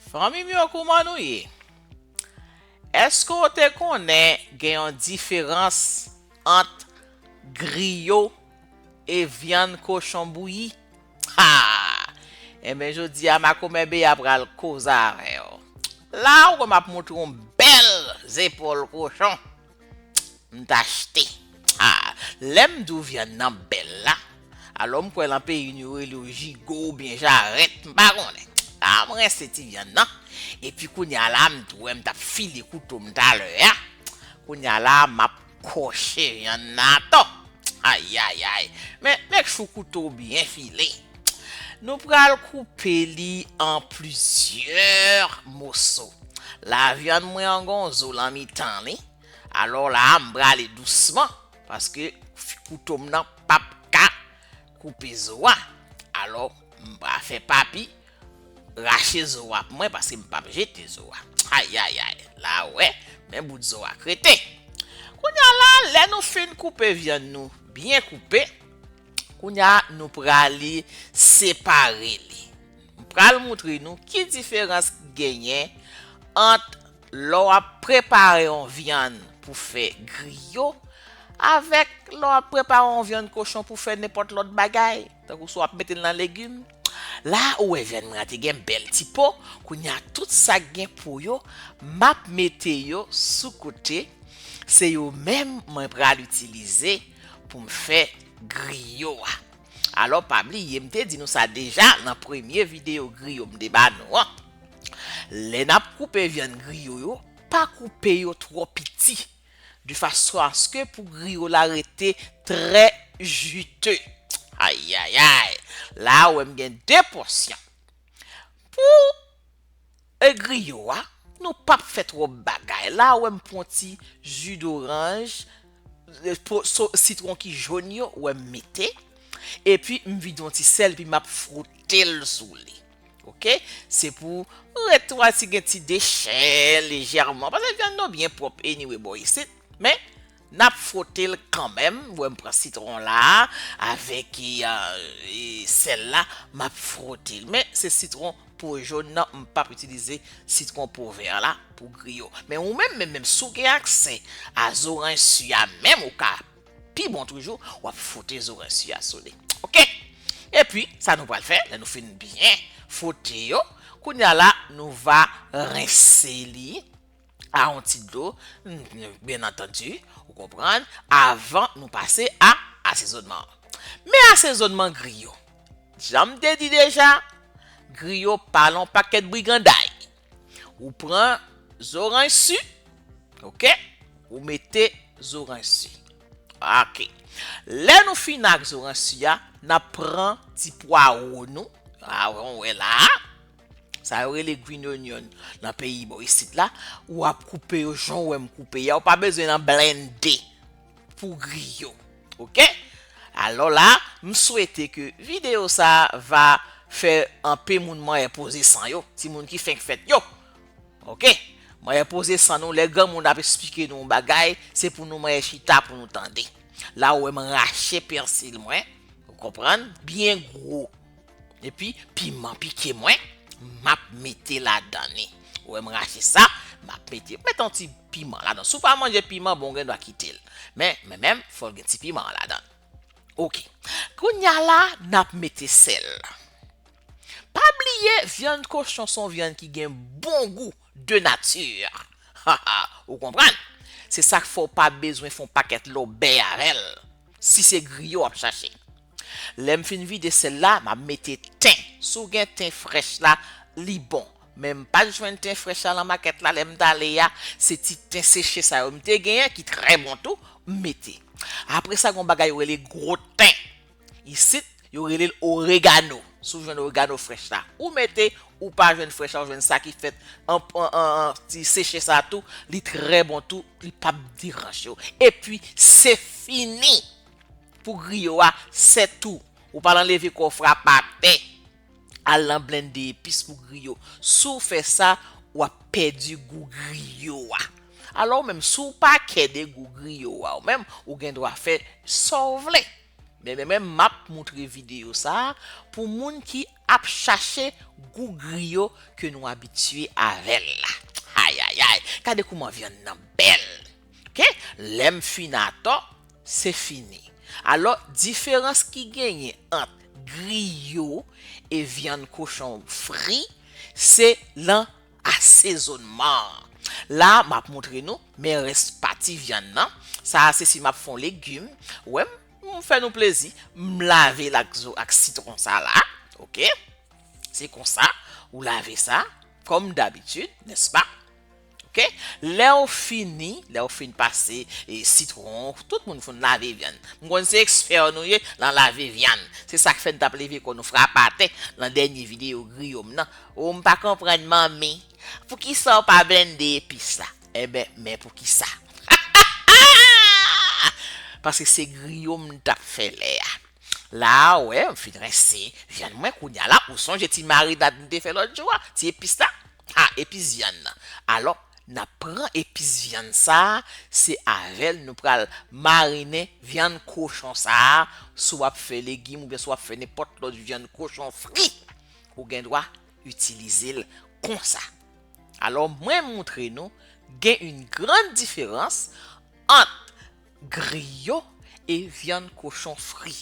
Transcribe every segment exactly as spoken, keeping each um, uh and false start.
Fanmi m yo, kouman nou ye? Èske w te konnen gen yon diferans ant griyo e vyann kochon bouyi? Ha! Enben, jodi a, Makomè Beya pral koze avè w. La, ou wè m ap montre w bèl zepòl kochon m t achte. Ha! Lè m di w vyann nan bèl la, alò m kwè lan peyi nou yo rele w jigo oubyen jarèt, m pa konnen. La, m rense ti vyann nan. Epi kounye a la, m tou wè m t ap file kouto m talè a. Kounye a la, m ap kòche vyann nan atò. Ayayay. Men, make sure kouto w byen file. Nou pral koupe li an plizyè moso. La, vyann mwen an gon zo lan mitan li. Alò la, m prale dousman, paske kouto m nan p ap ka koupe zo a. Alò, m pa fè papi rache zo a pou mwen, paske m p ap jete zo a. Ayayay, la w wè, men bout zo a k rete. Kounye a la, lè nou fin koupe vyann nou byen koupe, kounye a nou prale separe li. M pral montre nou ki diferans ki genyen ant lè w ap prepare yon vyann pou fè griyo, avèk lè w ap prepare yon vyann kochon pou fè nenpòt lòt bagay, tankou si w ap mete l nan legim. La, ou wè vyann mwen an te gen bèl ti po, kounye a tout sa k gen po yo, m ap mete yo sou kote, se yo menm mwen pral itilize pou m fè griyo a. Alò, pa bliye, m te di nou sa deja nan premye videyo griyo m te ba nou an. Lè n ap koupe vyann griyo yo, pa koupe yo twò piti, de fason aske pou griyo la rete trè jite. Ayayay, la ou wè m gen de pòsyon. Pou e griyo a, nou p ap fè twòp bagay. La ou wè m pran ti ji doranj, e, po- so- sitwon ki jòn yo, ou wè m mete, epi m vide yon ti sèl, epi m ap fwote l sou li. Oke? Se pou retire ti gen ti dechè lejèman, paske vyann nou byen pwòp anyway bò isit. Men, n ap fwote l kanmenm. Ou wè m pran sitwon la, avèk e, e, sèl la, m ap fwote l. Men, se sitwon po jòn nan, m p ap itilize sitwon po vè la pou griyo. Men ou menm, menm, menm si w gen aksè a zoranj si a, menm ou ka pi bon toujou, w ap fwote zoranj si a sou li. Oke? Epi, sa nou pral fè, lè nou fin byen fwote yo, kounye a la, nou va rense li a yon ti dlo, byen antandi, ou konprann, avan nou pase a asezonnman. Men asezonnman griyo. Jan m te di deja, griyo pa yon pakèt briganday. Ou pran zoranj si, oke? Ou mete zoranj si. Oke. Lè nou fin ak zoranj si a, n ap pran ti pwawo nou. A, ou wè la. Sa yo rele green onion nan peyi bò isit la. Ou ap koupe yo jan w wè m koupe yo a. Ou pa bezwen nan blende pou griyo. Oke? Alò la, m swete ke videyo sa a va fè anpe moun manyè poze san yo. Timoun ki fenk fèt yo. Oke? Manyè poze san nou, lè granmoun ap esplike nou yon bagay, se pou nou manyè chita pou nou tande. La ou wè m rache pèsi mwen, ou konprann, byen gwo. Epi, piman pike mwen, m ap mete ladan li. Ou wè m rache sa, m ap mete, mete yon ti piman ladan. Si w pa manje piman, bon, ou gen dwa kite l. Men, men menm, fò l gen ti piman ladan. Oke. Kounye a la, n ap mete sèl. Pa bliye, vyann kochon se yon vyann ki gen bon gou de nati. Ou konprann? Se sa k fè w pa bezwen fè yon pakèt lòbèy avè l, si se griyo w ap chache. Lè m fin vide sèl la, m ap mete ten. Si w gen ten frèch la, li bon. Men m pa t jwenn ten frèch la nan makèt la, lè m t ale a, se ti ten seche sa yo m te genyen, ki trè bon tou, m mete. Apre sa, gen yon bagay yo rele gwo ten. Isit, yo rele l oregano. Si w jwenn oregano frèch la, ou mete, ou pa jwenn frèch la, ou jwenn sa ki fèt an, an, an, an ti seche sa tou, li trè bon tou, li p ap deranje w. Epi, se fini pou griyo a, se tou. Ou pa nan leve kò w frape atè, al nan blende epis pou griyo. Si w fè sa, w ap pèdi gou griyo a. Alò, ou menm, si w pa kè de gou griyo a, ou menm, ou gen dwa fè sa w vle. Men, men, men, m ap moutre videyo sa a pou moun ki ap chache gou griyo ke nou abitye avè l la. Ayayay, gade kouman vyann nan bèl. Oke? Lè m fin atò, se fini. Alò, diferans ki genyen ant griyo e vyann kochon fri, se nan asezonnman. La, m ap montre nou, men rès pati vyann nan. Sa a, se si m ap fè yon legim. Wè, m, m fè nou plezi. M lave l ak zo, ak sitwon sa la. Oke? Se konsa, ou lave sa, kòm dabitid, nèspa? Oke? Lè w fini, lè w fin pase, e, sitwon, tout moun fin lave vyann. M konn se ekspè nou ye nan lave vyann. Se sa k fè n t ap leve kò nou frape atè nan dènye videyo griyo m nan. O, m pa konprann, manmi. Poukisa w pa blende epis la? Enben, men poukisa. Paske se griyo m t ap fè lè a. La, wè, m fin rense vyann mwen, kounye a la, ou sonje ti marinad m te fè lòt jou a, ti epis la? Ha, epis vyann nan. Alò, n ap pran epis vyann sa a, se avè l nou pral marinen vyann kochon sa a, si w ap fè legim oubyen si w ap fè nenpòt lòt vyann kochon fri, ou gen dwa itilize l konsa. Alò, mwen montre nou, gen yon gran diferans ant griyo e vyann kochon fri.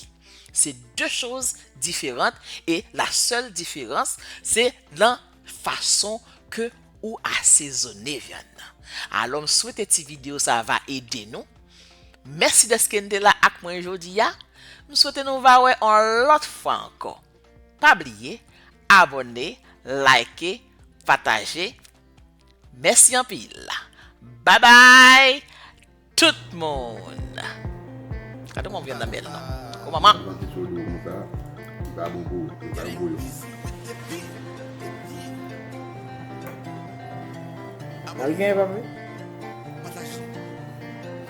Se de choz diferan e la sèl diferans, se nan fason ke ou asezone vyann nan. Alò, m swete ti videyo sa a va ede nou. Mèsi dèske n te la ak mwen jodi a. M swete nou va wè yon lòt fwa ankò. Pa bliye, abòne, like, pataje. Mèsi anpil. Babay tout moun. Gade kòman vyann nan bèl non. Kòman man? Yon ti sou dlo konsa, li pa bon pou, li pa bon pou yo. Al gen, papi.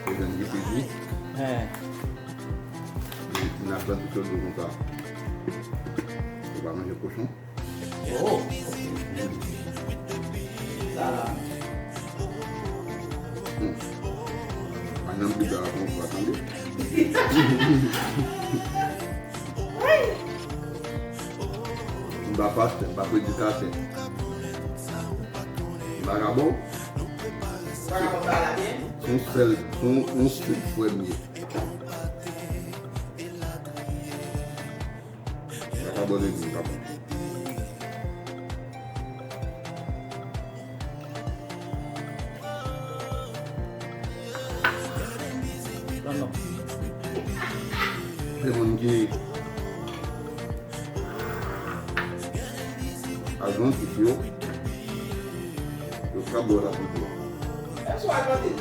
E vyann ki pi gou. Hen. Li, li nan pran ti sou dlo konsa. Ou pa manje kochon. Oh. Sa la. Hmm. Pandan m di sa, la konn fwa tande. M pa pastè, m pa predikatè. M vagabon. Vagabon pa la byen. Se yon sèl, se yon, yon sèl frè m ye. Sa pa bon legliz, pa bon. Non, non. Se moun ki Advantis yo, yo ka bwè la pou bwè. Èske w advantis?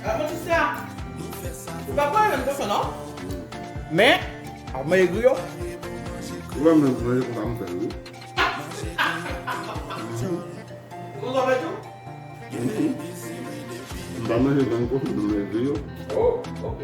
Advantis la, ou pa pran menm kochon non. Men, ap manje griyo. Ou pa menm manje konsa m fè l wi. Ou konn sa w fè tou? Mhm. M pa manje grenn kochon, m manje griyo. Oh, ok.